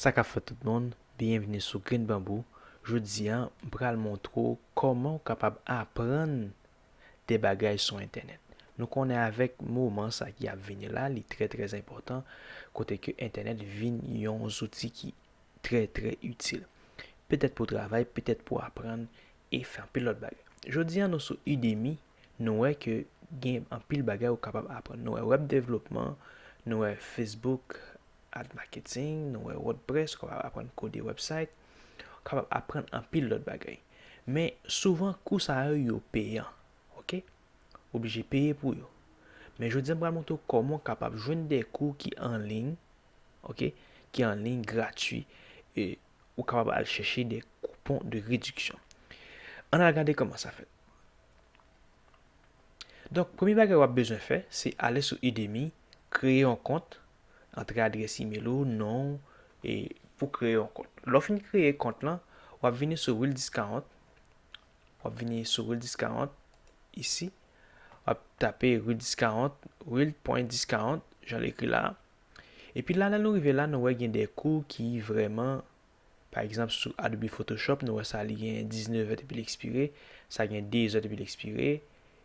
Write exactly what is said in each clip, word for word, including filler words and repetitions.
Sa k ap fèt tout moun, byenvini sou Grenn Banbou. Jodi a, m pral montre w kòman w kapab aprann de bagay sou entènèt. Nou konnen avèk moman sa ki ap vini la, li trè, trè enpòtan, kote ke entènèt vin yon zouti ki trè, trè itil. Petèt pou travay, petèt pou aprann e fè anpil lòt bagay. Jodi a, nou sou Udemy, nou wè ke gen anpil bagay ou kapab aprann. Nou wè web devlopman, nou wè Facebook, ad marketing, nou wè WordPress, ou kapab aprann kode website, ou kapab aprann anpil lòt bagay. Men souvan kou sa yo, yo peyan, oke? Ou oblije peye pou yo. Men jodi a m pral montre w kòman w kapab jwenn de kou ki an liy, oke? Ki an liy gratui, e ou kapab al chèche de koupon de rediksyon. Ann al gade kòman sa fèt. Donk, premye bagay w ap bezwen fè, se ale sou Udemy, kreye yon kont, antre adrès imèl ou, non w, e pou kreye yon kont. Lè w fin kreye kont lan, w ap vini sou Real Discount, w ap vini sou Real Discount, isi, w ap tape Real Discount, real point discount, jan l ekri la a. Epi la, lè nou rive la, nou wè gen de kou ki vrèman, pa egzanp, sou Adobe Photoshop, nou wè sa li gen diznèf è epi l ekspire, sa gen de zè epi l ekspire.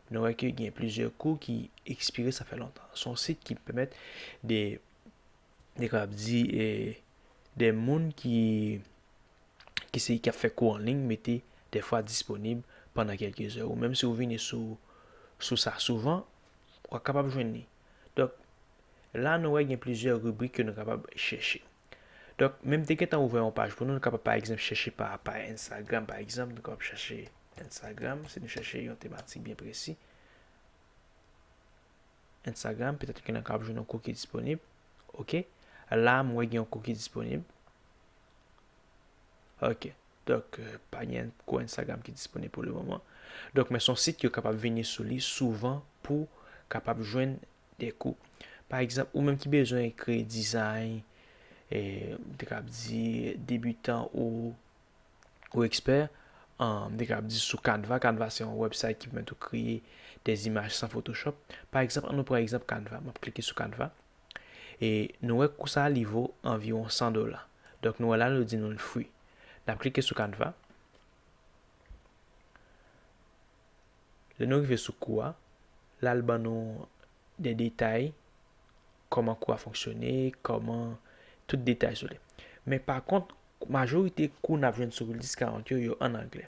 Nou wè ke gen plizyè kou ki ekspire, sa fè lontan. Se yon sit ki pèmèt de, de kapab di, e, de moun ki, ki se, ki ap fè kou an liy, mete dèfwa disponib pandan kèlke zè. Ou menm si w vini sou, sou sa souvan, w ap kapab jwenn li. Donk, la nou wè gen plizyè ribrik ke nou kapab chèche. Donk, menm te gentan ouvè yon paj pou nou, nou kapab pa egzanp chèche pa, pa Instagram, pa egzanp, nou kapab chèche Instagram, si nou chèche yon tematik byen presi. Instagram, petèt ke nou kapab jwenn yon kou ki disponib. Oke. La, m wè gen yon kou ki disponib. Oke. Donk, e, pa gen kou Instagram ki disponib pou le moman. Donk, men se yon sit ke w kapab vini sou li souvan pou kapab jwenn de kou. Pa egzanp, ou menm ki bezwen kreye dizay, e, m te kapab di debitan ou, ou ekspè, e, m te kapab di sou Canva. Canva se yon website ki pèmèt ou kreye de imaj san Photoshop. Pa egzanp, ann nou pran egzanp Canva. M ap klike sou Canva. E nou wè kou sa a, li vo anviwon san dola. Donk, nou wè la, nou di nou l free. N ap klike sou Canva. Lè nou rive sou kou a, la l ban nou de detay, kòman kou a fonksyone, kòman, tout detay sou li. Men pa kont, majorite kou n ap jwenn sou Real Discount yo, yo ann anglè.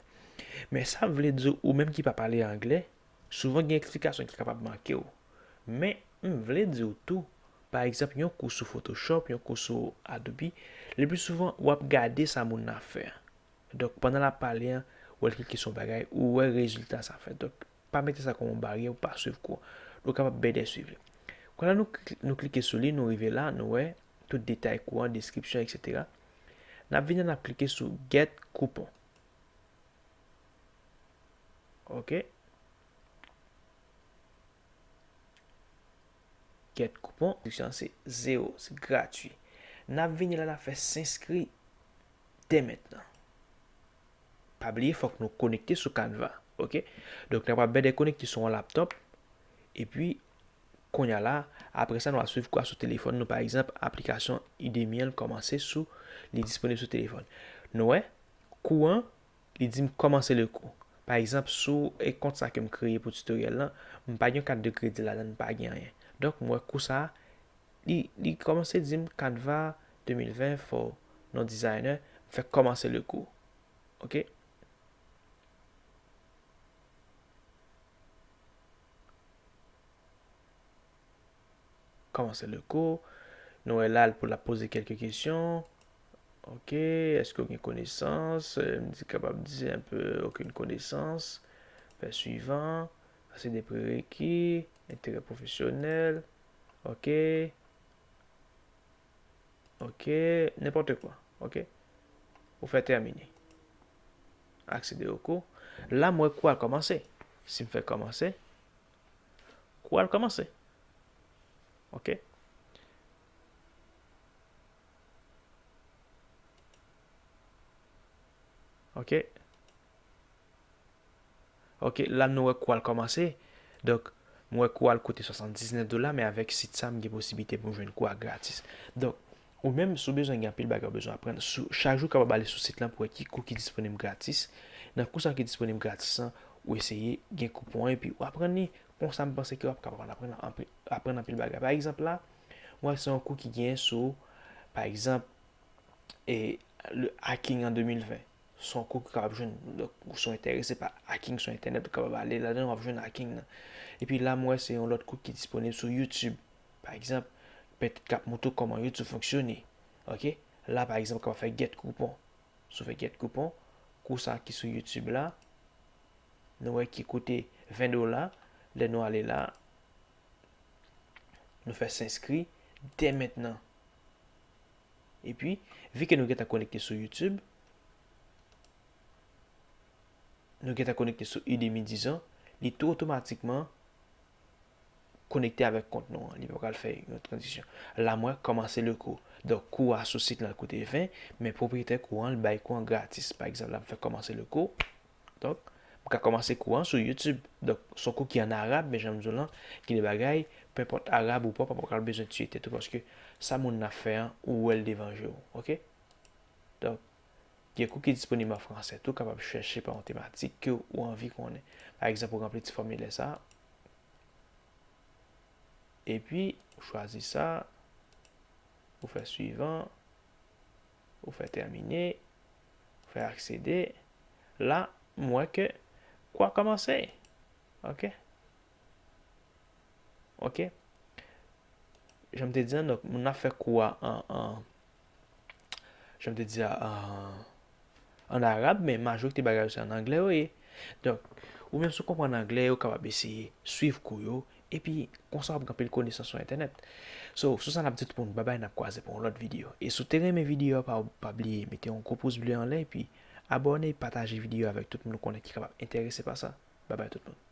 Men sa vle di ou menm ki pa pale anglè, souvan gen eksplikasyon ki kapab manke w. Men, m vle di w tou, pa egzanp, yon kou sou Photoshop, yon kou sou Adobe, le pli souvan, w ap gade sa moun nan ap fè a. Donk, pandan l ap pale a, ou wè l klike sou yon bagay, ou wè rezilta sa fè. Donk, pa mete sa kòm yon baryè pou pa swiv kou an. Ou kapab bèdè swiv li. Kounye a nou kli-, nou klike sou li, nou rive la, nou wè tout detay kou an, deskripsyon, etsetera. N ap vini, n ap klike sou Get Coupon. Oke. Get Coupon, enskriksyon an se zewo, se gratui. N ap vini la, n ap fè s'inskri dè mentnan. Pa bliye, fòk nou konekte sou Canva, oke? Donk, n ap bèdè konekte sou yon laptòp, epi, kounye a la, apre sa, nou ap swiv kou a sou telefòn nou. Pa egzanp, aplikasyon Udemy an kòmanse sou, li disponib sou telefòn. Nou wè, kou an, li di m kòmanse le kou. Pa egzanp, sou, e, kont sa ke m kreye pou tutorial lan, m pa gen kat de kredi ladan, m pa gen anyen. Donk, m wè kou sa, li, li kòmanse di m Canva de mil ven for non-designer, m fè kòmanse le kou. Oke? Kòmanse le kou. Nou wè la, l pou l ap poze kèlke kesyon. Oke, èske w gen konesans? M di, kapab di un peu, aucune connaissance. Fè suivant. Sa se de prerequis, enterè pwofesyonèl. Oke. Oke, n'importe quoi. Oke. Ou fè terminer. Accéder au cours. La, m wè kou a kòmanse. Si m fè kòmanse, kou a kòmanse. Oke. Oke. Oke, la nou wè kou a kòmanse. Donk, m wè kou a koute swasanndiznèf dola, men avèk sit sa, m gen posiblite pou m jwenn kou a gratis. Donk, Ou menm, si w bezwen gen anpil bagay ou bezwen aprann, sou, chak jou w kapab ale sou sit lan pou wè ki kou ki disponib gratis. Nan kou sa ki disponib gratis lan, ou eseye gen koupon an epi ou aprann li. Konsa, m panse ke w ap kapab aprann, aprann anpil bagay. Pa egzanp la, mwen se yon kou ki gen sou, pa egzanp, e, le hacking an de mil ven. Se yon kou ki kapab jwenn, donk, ou si w enterese pa hacking sou entènèt, ou kapab ale ladan, w ap jwenn hacking nan. Epi la, m wè se yon lòt kou ki disponib sou YouTube. Pa egzanp, petèt k ap montre w kòman YouTube fonksyone. Ok? La, pa egzanp, w kapab fè get coupon. Si w fè get coupon, kou sa ki sou YouTube la, nou wè ki koute ven dola, lè nou ale la, nou fè s'inscrit dès maintenant. Epi, vi ke nou gentan konekte sou YouTube, nou gentan konekte sou Udemy, dizon, li tou otomatikman konekte avèk kont nou an. Li pa pral fè yon tranzisyon. La, mwen kòmanse le kou. Donk, kou a sou sit lan koute ven, men pwopriyetè kou an, li bay kou an gratis. Pa egzanp, la, m fè kòmanse le kou. Donk, m ka kòmanse kou an sou YouTube. Donk, se yon kou ki an arab, men jan m di w lan, gen de bagay, penpòt arab ou pa, pa pral bezwen tiye tèt ou, paske sa moun nan ap fè an, ou wè l devan je w. Ok? Donk, gen kou ki disponib an fransè tou, w kapab chèche pa yon tematik ke w anvi konnen. Pa egzanp, ou ranpli ti fòmilè sa, epi ou chwazi sa, ou fè suivant, ou fè terminer, ou fè accéder. La, m wè ke kou a kòmanse. Ok? Ok? Jan m te di an, donk, moun ap fè kou a an, an, jan m te di a, an, an arab, men majorite bagay yo se an anglè yo ye. Donk, ou menm si w konprann anglè, ou kapab eseye swiv kou yo, epi konsa w ap gen anpil konesans sou entènèt. So, sou sa n ap di tout moun babay, n ap kwaze pou yon lòt videyo. E si w te renmen videyo a, pa, pa bliye mete yon gwo pous ble anlè, epi abòne, pataje videyo a avèk tout moun ou konnen ki kapab enterese pa sa. Babay tout moun.